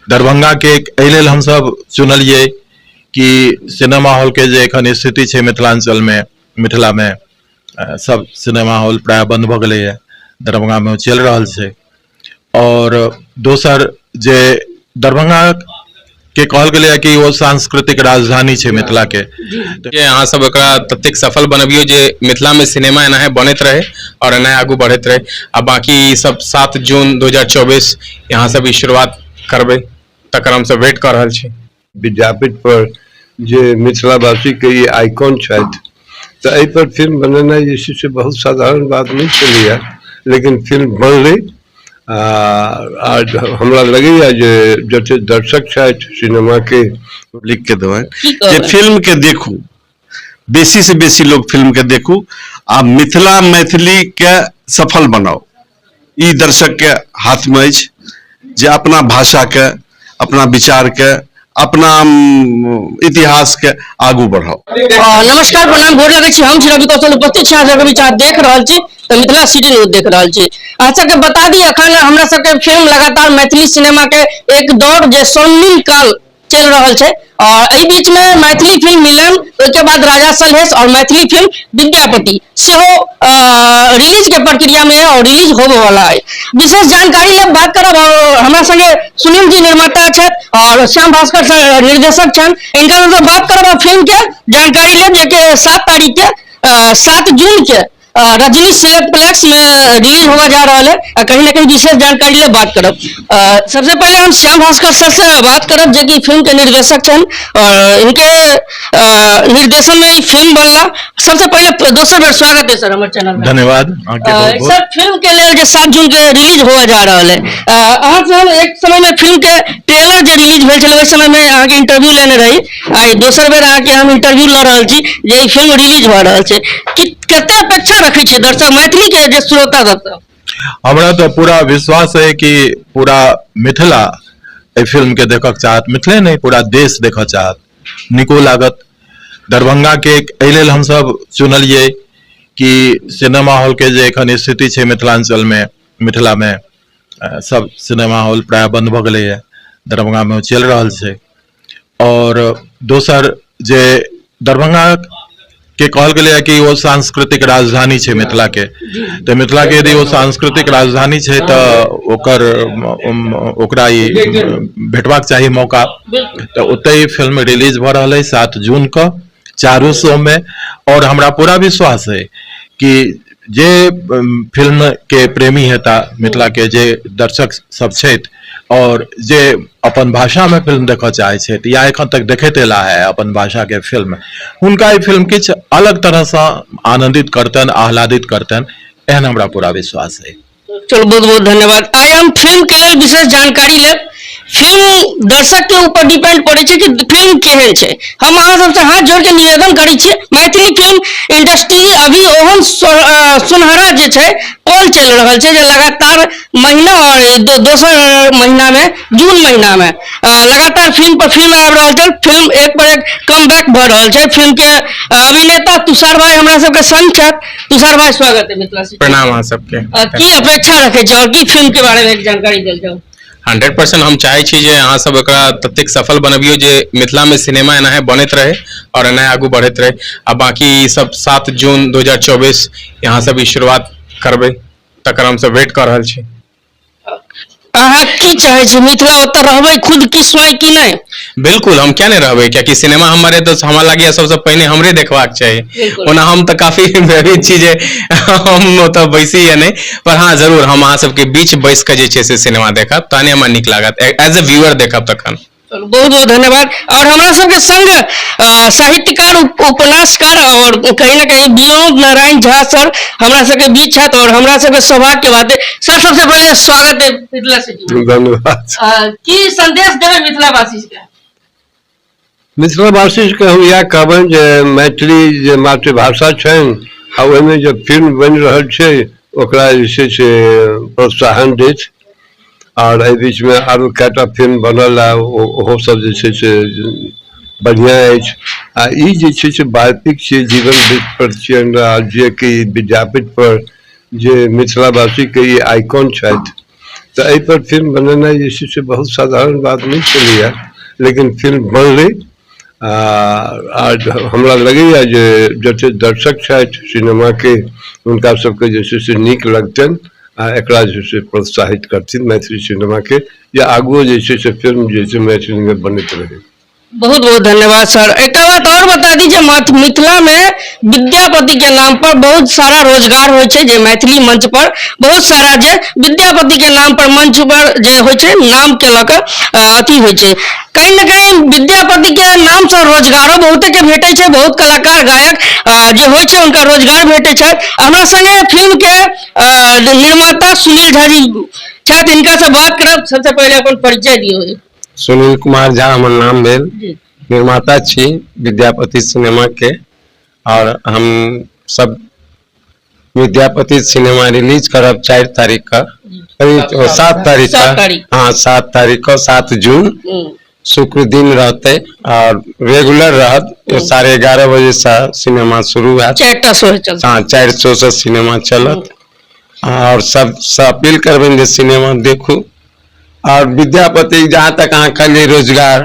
दरभंगाके एहि लेल हमसभ चुनलियै कि सिनेमा हॉलके जे एखन स्थिति छै मिथिलाञ्चलमे, मिथिलामे सब सिनेमा हॉल प्रायः बन्द भऽ गेलैए, दरभंगामे ओ चलि रहल छै। आओर दोसर जे दरभंगाके कहल गेलैए कि ओ सांस्कृतिक राजधानी छै मिथिलाके। जे अहाँ सब एकरा ततेक सफल बनबियौ जे मिथिलामे सिनेमा एनाहे बनैत रहै आओर एनाहे आगू बढ़ैत रहै। आ बाँकी सब 7 जून 2024 अहाँ सब ई शुरुआत करबै, तकर हमसब वेट कऽ रहल छी। विद्यापीठ पर जे मिथिलावासीके ई आइकॉन छथि, तऽ एहिपर फिल्म बनेनाइ जे छै से बहुत साधारण बात नहि छलैए, लेकिन फिल्म बनलै। आ हमरा लगैए जे जते दर्शक छथि सिनेमाके लिख के देबनि जे फिल्म के देखू, बेसी से बेसी लोग फिल्म के देखू आ मिथिला मैथिली के सफल बनाउ। ई दर्शक के हाथ में अछि जे अपना भाषा के, अपना विचार के, अपना इतिहास के आगू बढ़ाउ। नमस्कार, प्रणाम, गोर लगै छी। हम छी रवि कौशल, उपस्थित छी अहाँ सबके बीच। अहाँ देख रहल छी तऽ मिथिला सिटी न्यूज देख रहल छी। अहाँ सबके बता दी, अखन हमरा सबके फिल्म लगातार मैथिली सिनेमा के एक दौर जे स्वर्णिम काल चलि रहल छै, और एहि बीच में मैथिली फिल्म मिलन, ओहिके बाद राजा सलहेश और मैथिली फिल्म विद्यापति सेहो रिलीज के प्रक्रिया में है और रिलीज होबे वाला है। विशेष जानकारी ले बात करब, और हमरा संगे सुनील जी निर्माता छथि और श्याम भास्कर सर निर्देशक छनि, इनका से बात करब और फिल्म के जानकारी लेब जे कि 7 तारीख के 7 जून के रजनी सिनेप्लेक्स में रिलीज होगा जा रहा है। कहीं ना कहीं विशेष जानकारी ले बात करब। सबसे पहले हम श्याम भास्कर सर से बात करब जे कि फिल्म के निर्देशक छन और इनके निर्देशन में ई फिल्म बनला। सबसे पहले दोसर बेर स्वागत है सर हमारे चैनल में। धन्यवाद अहाँके बहुत बहुत। सर, फिल्म के लेल जे 7 जून के रिलीज होआ जा रहा है, अहाँ से हम एक समय में फिल्म के ट्रेलर जे रिलीज भेल छलै ओहि समय में अहाँके इंटरव्यू लेने रही, आइ दोसर बेर अहाँके हम इंटरव्यू लऽ रहल छी जे ई फिल्म रिलीज भऽ रहल छै, कि कते अपेक्षा रखै छियै दर्शक मैथिली के जे श्रोता सब? हमरा तऽ पूरा विश्वास है कि पूरा मिथिला एहि फिल्म के देखक चाहत, मिथिले नहि पूरा देश देखऽ चाहत, नीको लागत। दरभंगा के एहि लेल हमसब चुनलियै कि सिनेमा हॉल के जे एखन स्थिति छै मिथिलाञ्चल मे, मिथिला मे सब सिनेमा हॉल प्रायः बन्द भऽ गेलैए, दरभंगा मे ओ चलि रहल छै। आओर दोसर जे दरभंगा के कहल गेलैए कि ओ सांस्कृतिक राजधानी छै मिथिला के, तऽ मिथिला के यदि ओ सांस्कृतिक राजधानी छै तऽ ओकर ओकरा ई भेटबाक चाही मौका। तऽ ओतहि फिल्म रिलीज भऽ रहल अइ 7 जून के चारू शो में, और हमरा पूरा विश्वास है कि जे फिल्म के प्रेमी हेता, मिथिला के जे दर्शक सब छथि और जे अपन भाषा में फिल्म देखऽ चाहै छथि या एखन तक देखैत एला है अपन भाषा के फिल्म, हुनका ई फिल्म किछु अलग तरह सँ आनंदित करतनि, आह्लादित करतनि, एहन हमरा पूरा विश्वास है। चलो, बहुत बहुत धन्यवाद। आइ हम फिल्म के लेल विशेष जानकारी लेब। फिल्म दर्शक के ऊपर डिपेंड पड़ै छै कि फिल्म केहन छै। हम अहाँ सबसे हाथ जोड़ के निवेदन करै छी, मैथिली फिल्म इंडस्ट्री अभी ओहन सुनहरा जे छै कॉल चलि रहल छै जे लगातार महीना और दोसर महीना में जून महीना में लगातार फिल्म पर फिल्म आबि रहल छै, फिल्म एक पर एक कम बैक भऽ रहल छै। फिल्म के अभिनेता तुषार भाई हमरा सबके संग छथि। तुषार भाई, स्वागत है मिथिला सिटी। प्रणाम अहाँ सबके। की अपेक्षा रखे छी और की फिल्म के बारे में जानकारी देल जाओ? 100% हम चाहै छी जे अहाँ सब एकरा ततेक सफल बनबियौ जे मिथिला में सिनेमा एनाहे बनैत रहे और एनाहे आगू बढ़ैत रहे। आ बाकी सब 7 जून 2024 अहाँ सब ई शुरुआत करबै, तकर हमसब वेट कऽ रहल छी। अहाँ की चाहै छी मिथिला ओतऽ रहबै खुद की स्वयं की नहि? बिल्कुल, हम किया नहि रहबै, कियाकि सिनेमा हमर तऽ हमरा लागैया सबसँ पहिने हमरे देखबाक चाही। ओना हम तऽ काफी भयभीत छी जे हम ओतऽ बैसी या नहि, पर हाँ जरूर हम अहाँ सबके बीच बैस कऽ जे छै से सिनेमा देखब, तहने हमरा नीक लागत, एज ए व्यूअर देखब तखन। चलू, बहुत बहुत धन्यवाद। और हमरा सबके संग साहित्यकार, उपन्यासकार और कहीं ना कहीं विनोद नारायण झा सर हमरा सबके बीच छथि और हमरा सबके सौभाग्य के बात है। सर, सबसे पहले स्वागत है मिथिला सिटी में। धन्यवाद। की संदेश देबै मिथिलावासी के? मिथिलावासी के हम इएह कहबनि जे मैथिली जे मातृभाषा छनि आ ओहिमे जे फिल्म बनि रहल छै ओकरा जे छै से प्रोत्साहन दैत, आओर एहि बीचमे आरो कएटा फिल्म बनल आ ओहो सब जे छै से बढ़िआँ अछि। आ ई जे छै से बायोपिक छियै जीवन वृत्त पर छियनि, आ जे कि विद्यापीठ पर जे मिथिलावासीके ई आइकॉन छथि, तऽ एहिपर फिल्म बनेनाइ जे छै से बहुत साधारण बात नहि छलैए, लेकिन फिल्म बनलै। आ हमरा लगैए जे जते दर्शक छथि सिनेमाके हुनका सबके जे छै से नीक लगतनि आ एकरा जे छै से प्रोत्साहित करथिन मैथिली सिनेमाके, या आगुओ जे छै से फिल्म जे छै मैथिलीमे बनैत रहै। बहुत बहुत धन्यवाद सर। एक बात और बता दी जे मिथिला में विद्यापति के नाम पर बहुत सारा रोजगार होइ छै, जे मैथिली मंच पर बहुत सारा जे विद्यापति के नाम पर मंच पर जे होइ छै नाम के लऽ कऽ अथी होइ छै, कहीं ने कहीं विद्यापति के नाम से रोजगारो बहुते के भेटै छै, बहुत कलाकार गायक जे होइ छै हुनका रोजगार भेटै छै। हमरा संगे फिल्म के निर्माता सुनील झा जी छथि, हिनका से बात करब। सबसे पहिले अपन परिचय दियौ। सुनील कुमार झा हमर नाम भेल, निर्माता छी विद्यापति सिनेमा के, और हम सब विद्यापति सिनेमा रिलीज करब 4 तारीख का, 7 तारीख का, हाँ 7 तारीख को 7 जून शुक्र दिन रहते और रेगुलर रहत। 11:30 बजे से सिनेमा शुरू है, हाँ 4 शो से सिनेमा चलत। और सब से अपील करबनि जे सिनेमा देखू। और विद्यापति जहाँ तक अहाँ कहलियै रोजगार,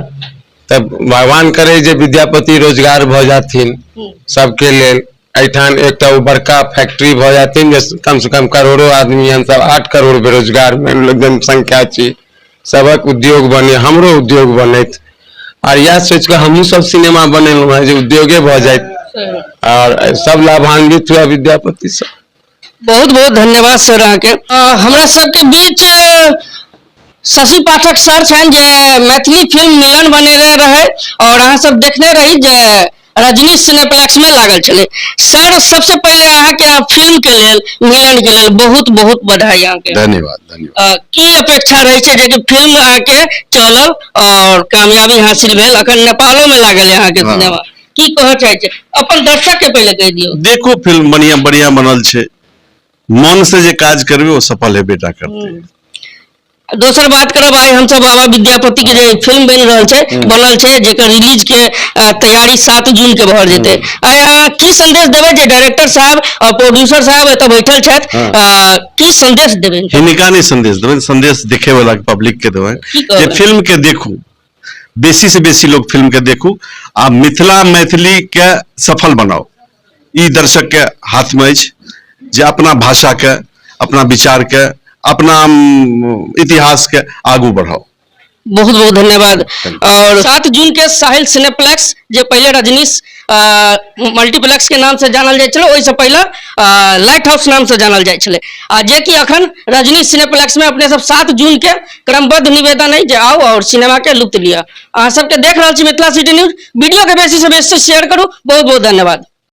तऽ भगवान करे जे विद्यापति रोजगार भऽ जाथिन सबके लेल। एहिठाम एकटा ओ बड़का फैक्ट्री भऽ जाथिन जे कम से कम करोड़ों आदमी, हमसब 8 करोड़ बेरोजगार जनसंख्या छी, सबक उद्योग बने, हमरो उद्योग बनैत। और इएह सोचि कऽ हमहूँ सब सिनेमा बनेलहुँ हेँ जे उद्योगे भऽ जाइत और सब लाभान्वित हुए विद्यापति से। बहुत बहुत धन्यवाद सर अहाँके। हमरा सबके बीच शशि पाठक सर छनि जे मैथिली फिल्म मिलन बनेने रहे और अहाँ सब देखने रही जे रजनीश सिनेप्लेक्स में लागल छलै। सर सबसे पहिले अहाँके फिल्म के लेल मिलन के लेल बहुत बहुत बधाई अहाँके। धन्यवाद धन्यवाद। की अपेक्षा रहै छै जे कि फिल्म अहाँके चलल और कामयाबी हासिल भेल, अखन नेपालो में लागल है अहाँके सिनेमा, की कहऽ चाहै छै अपन दर्शक के पहिले कहि दियौ। देखो फिल्म बढ़िया बढ़िया बनल छै, मन से जे काज करबे ओ सफल हेबे टा करतै। दोसर बात करब, आइ हमसब बाबा विद्यापति के जे फिल्म बनि रहल छै, बनल छै, जेकर रिलीज के तैयारी 7 जून के भऽ जेतै, आइ अहाँ की संदेश देबै जे डायरेक्टर साहब और प्रोड्यूसर साहब एतऽ बैठल छथि, की संदेश देबै? हिनका नहि संदेश देबै, संदेश देखे वाला पब्लिक के देबै जे फिल्म के देखू, बेसी से बेसी लोग फिल्म के देखू आ मिथिला मैथिली के सफल बनाओ। ई दर्शक के हाथ में अछि जे अपना भाषा के, अपना विचार के, अपना इतिहास के आगू बढ़ाओ। बहुत बहुत धन्यवाद। और 7 जून के साहिल सिनेप्लेक्स जे पहले रजनीश मल्टीप्लेक्स के नाम से जानल जाइ छलै, ओहिसँ पहिले लाइट हाउस नाम से जानल जाइ छलै, आ जे कि अखन रजनीश सिनेप्लेक्स में अपने सब 7 जून के क्रमबद्ध निवेदन है जे आउ और सिनेमा के लुत्फ लिअ। अहाँ सबके देख रहल छी मिथिला सिटी न्यूज, वीडियो के बेसी से बेसी शेयर करू। बहुत बहुत धन्यवाद।